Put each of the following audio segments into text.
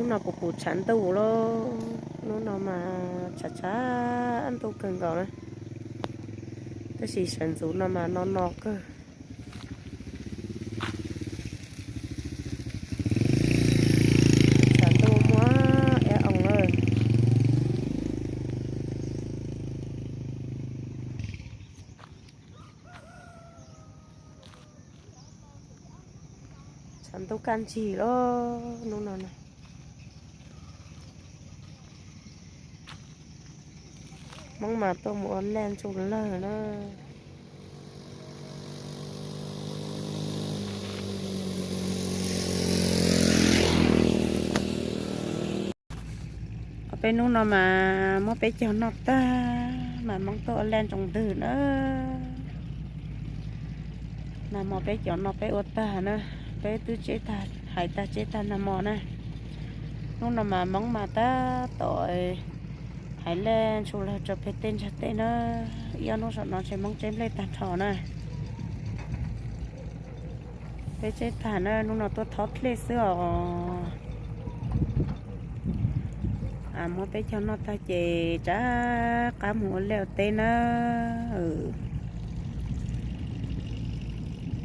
Hnub no puv puv tshav ntuj lauj, hnub no mas tshav tshav ntuj kawg nkaus na, tab sis sawv ntxuv no mas no no kawg. Tshav ntuj muab eb oo lawm. Tshav ntuj kaj ntsig lauj hnub no na. Hmoob mas tuaj mus ua laj ntsuj lawg na. Ob peb hnub no mas muab peb caug noj tag, mas Hmoob tuaj ua laj ntsoov ntwg na. Nag hmo peb cov no peb ua tag na, peb twb tseb tag, hais tag tseb tag nag hmo na. Hnub no mas Hmoob mas tab tom hais laj ntsuj lawg rau pem tej ntsag tej na. Ib ob hnub saum no ntshe Hmoob tseb nplej tag nrho na. Peb tseb tag na, hnub no tuaj thob dlej xwb os. Muab peb caug noj tag ces rov qab mus ua liaj ua teb na.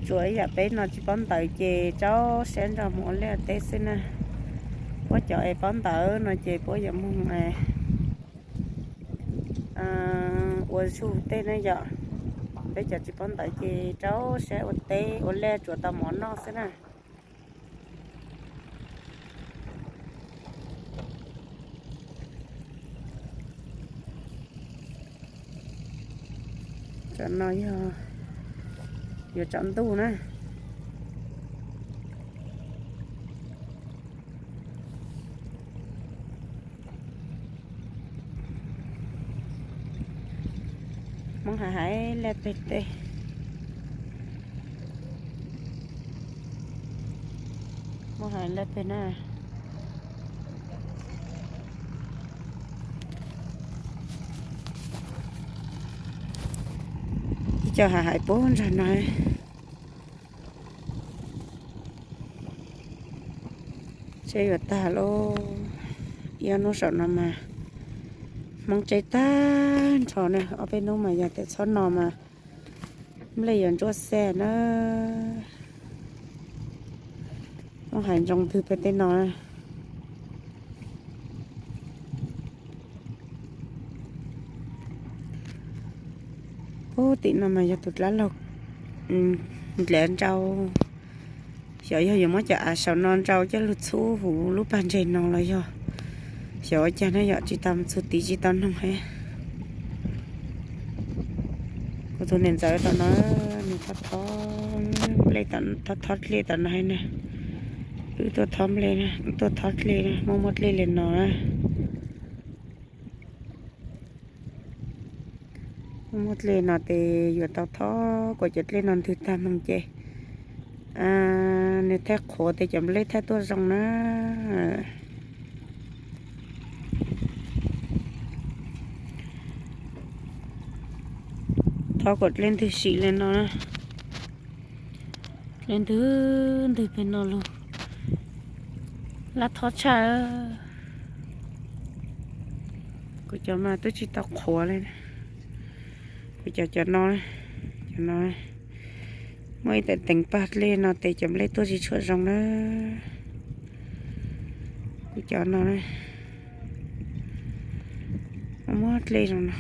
Tsuas ib yam peb no tsis paub ntawv ces rau siab ntso mus ua liaj ua teb xwb na. Puab cov es paub ntawv no ces puab yuav moog ua zug tej na yom. Peb cov tsis paub ntawv ces rau siab ua teb ua liaj tsuas tau mov noj xwb na. Cov no yog yuav tsaus ntuj na. Hmoob hais hais laj peg tej. Hmoob hais laj peg na. Ib co hais hais puag ntsag no. Tseb yuav tag lauj. Ib ob hnub saum no mas Hmoob tseb tag nrho na, ob peb hnub mas yog tias txhob no mas nplej yuav ntsuab xaj na. Hmoob hais ntsoov ntwg pem tej no na. Puag tim no mas yog tus dlaab laug ndlav nrau. Xyov yog yuav muab cov av saum no nrau coj lug txhub huv lub pag ntseg no los yog xyov ua caag na yom, tsis tau txug tid tsis tau noog thiab. Kuv tus niam ntxawm tom no nws thob thob nplej, thob thob dlej tom no na. Wb tuaj thob nplej, tuaj thob dlej, muaj muaj dlej li no na. Muaj dlej no tes yuav tau thob kom cov dlej no ntwg tag moog ces nws thaij qhuav tes cov nplej thaij tuaj zoo na. Thob kom dlej ntwg sim li no na. Dlej ntwg ntwg pem no lug, laj thob tshaj. Kuv cov mas twb tsis tau qhuav li. Kuv cov, cov no, cov no muaj ib tawm teev pag dlej no tes cov nplej tuaj tsis tshua zoo na. Kuv cov no, muaj dlej zoo no.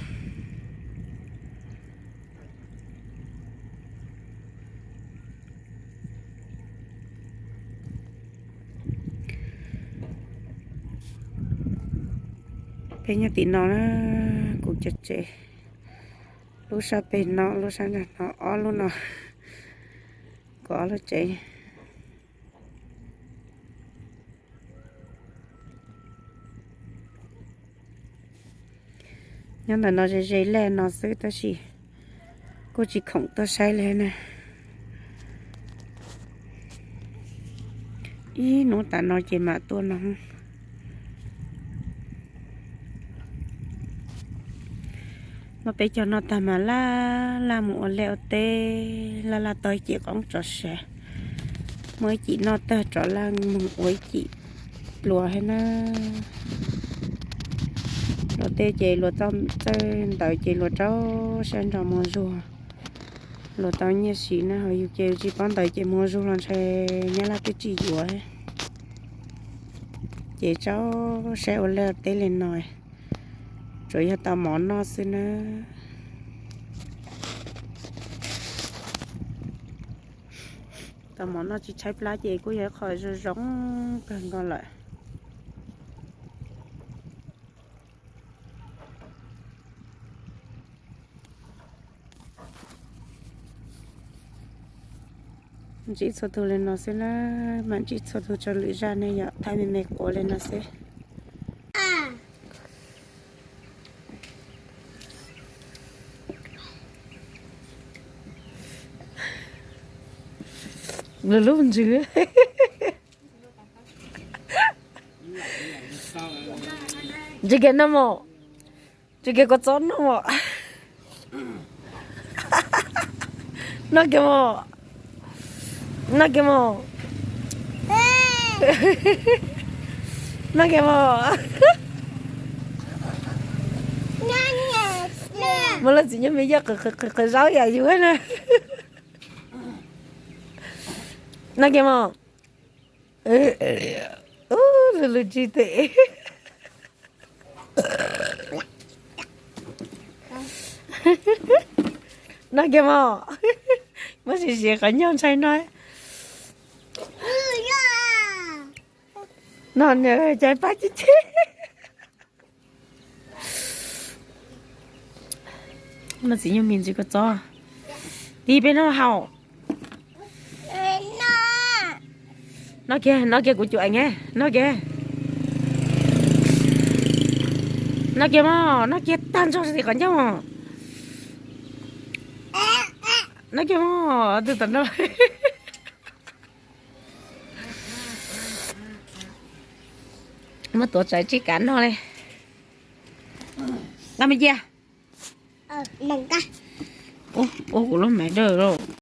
Peb nyob tim no na, kuv cov tsev, lub sab peg no, lub sab nraag no, ob lub no, kuv ob lub tsev. Nyob ntawm no ze ze laj no xwb tab sis kuj tsis khoom tuaj saib li na. Ib hnub tas no ces mam tuaj no. Muab peb caug noj tag mas laj laj mus ua liaj ua teb, laj laj tau ib cim qoob tso sav. Muab ib cim noj tag rov laj mus ua ib cim. pluas thiab na. Luag tej ces luag txawj ntawv ces luag rau siab ntso muag zuag, luag tau nyiaj siv na. Ho yus ces tsis paub ntawv ces muag zuag los ntshe nyab laj twb tsis yuav. Ces rau siab ua liaj ua teb li no, tsuas yog tau mov noj xwb na. Tau mov noj tsis tshaib plab ces kuj yog ib qho zoo zoo kawg nkaus lawm. Ntsib txhua tus li no xwb na, mam ntsib txhua tus rau lwm zaj ne yom, thaij me me quav li no xwb. Lub lub ntsws. Ntsws kiag noj mos, ntsws kiag kua txob noj mos. Noj kiag mos, noj kiag mos, noj kiag mos. Muaj leej txiv nyuj me yoj qhwv zaub yam yus na. Noj kiag mos. Lwj lwj tsis tes. Noj kiag mos. Muab siav siav qhov ncauj ntshai no. No cais pab cib cib. No txiv nyuj mis ntsis kua txob. Tig peb noj haus. Noj kiag, noj kiag kuv cuam ne, noj kiag. Noj kiag mog, noj kiag tag nrho tim qhov ncauj mog. Noj kiag mog, twb tau noj. Muab tuav tsawv tsib kav noj li. Nqa me cia. Ua kuv lub me dawj lauj.